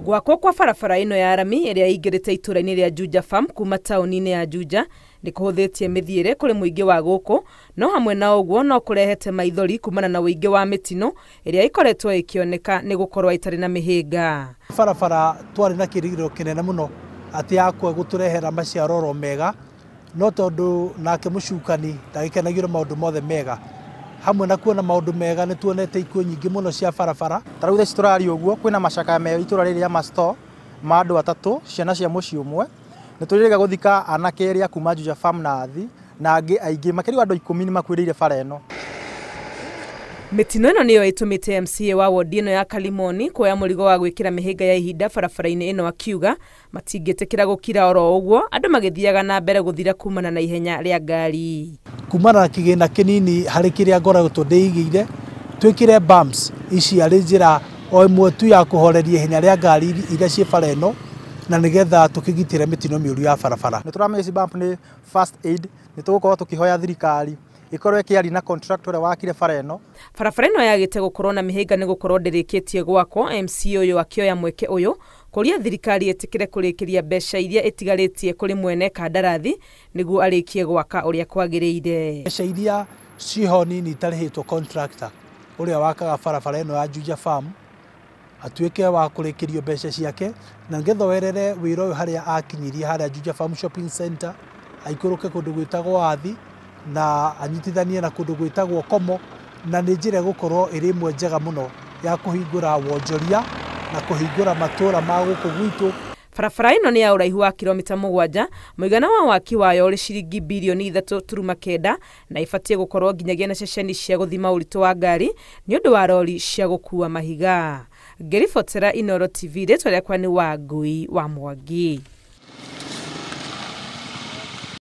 Gwakwo kwa barabara ĩno ya rami ĩrĩa ĩingĩrĩte itũũra-inĩ rĩa Juja Farm kuma taũni-inĩ ya Juja nĩ kũhũthĩtie mĩthiĩre kũrĩ mũingĩ wa gũkũ, no hamwe na ũguo no kũrehete maithori kumana na ũingĩ wa mĩtino ĩrĩa ĩkoretwo ĩkĩoneka nĩ gũkorwo ĩtarĩ na mĩhĩnga. Barabara twarĩ na kĩrĩgĩrĩro kĩnene mũno atĩ yakwa gũtũrehera maciaro mega, no tondũ nake mũcukani ndagĩkenagio nĩ maũndũ mothe mega, hamwe na kuona maũndũ mega nĩ tuonete ikuũ nyingĩ mũno cia barabara. Ta rĩu thaa ici tũraria ũguo kwĩna macakaya me itũra rĩrĩ rĩa Masto ma andũ atatũ, ciana cia mũciĩ ũmwe. Nĩ tũrĩrĩga gũthika anake erĩ a kuma Juja Farm na Athi na angĩ aingĩ makĩria andũ 10 nĩ makuĩrĩire bara ĩno. Mĩtino ĩno nĩyo ĩtũmĩte MCA wa wodi ĩno ya Kalimoni kuoya mũrigo wa gwĩkĩra mĩhĩnga ya ihinda barabara-inĩ ĩno, akiuga matingĩtĩkĩra gũkira oro ũguo andũ magĩthiaga na mbere gũthira kumana na ihenya rĩa ngari. Kumana na kĩgĩna kĩnini harĩ kĩrĩa ngoretwo ndĩigĩire, twĩkĩre bumps ici arĩ njĩra o ĩmwe tu ya kũhoreria ihenya rĩa ngari iria ciĩ bara ĩno, na nĩgetha tũkĩgitĩre mĩtino mĩũru ya barabara. Nĩ tũramenya ici bump nĩ first aid, nĩ tũgũkorwo tũkĩhoya thirikari ikorwo ĩkĩaria na contractor ũrĩa wakire bara ĩno. Barabara ĩno yagĩte gũkorwo na mĩhĩnga nĩ gũkorwo ndĩrĩkĩtie gwakwo. MC ũyũ akĩoya mweke ũyũ kũria thirikari ĩtĩkĩre kũrĩkĩria mbeca iria ĩtigarĩtie kũrĩ mwene kandarathi nĩguo arĩkie gwaka ũrĩa kwagĩrĩire. Mbeca iria ciho nini itarĩhĩtwo contractor ũrĩa wakaga barabara ĩno ya Juja Farm atuĩke wa kũrĩkĩrio mbeca ciake, na nĩgetha werere wĩra ũyũ harĩa akinyirie harĩa Juja Farm Shopping Center, aikũrũke kũndũ gwĩtagwo Athi na anyitithanie na kũndũ gwĩtagwo Komo, na nĩ njĩra ĩgũkorwo ĩrĩ ĩmwe njega mũno ya kũhingũra wonjoria na kũhingũra matũra ma gũkũ gwitũ. Barabara ĩno nĩ ya ũraihu wa kilomita 7, mũigana wa waki wayo ũrĩ ciringi birioni 3.9, na ĩbatiĩ gũkorwo nginyagia na ceceni cia gũthima ũritũ wa ngari nĩ ũndũ wa rori cia gũkua mahiga. Ngĩribotera Inooro TV, rĩtwa rĩakwa nĩ Wangui wa Mwangi.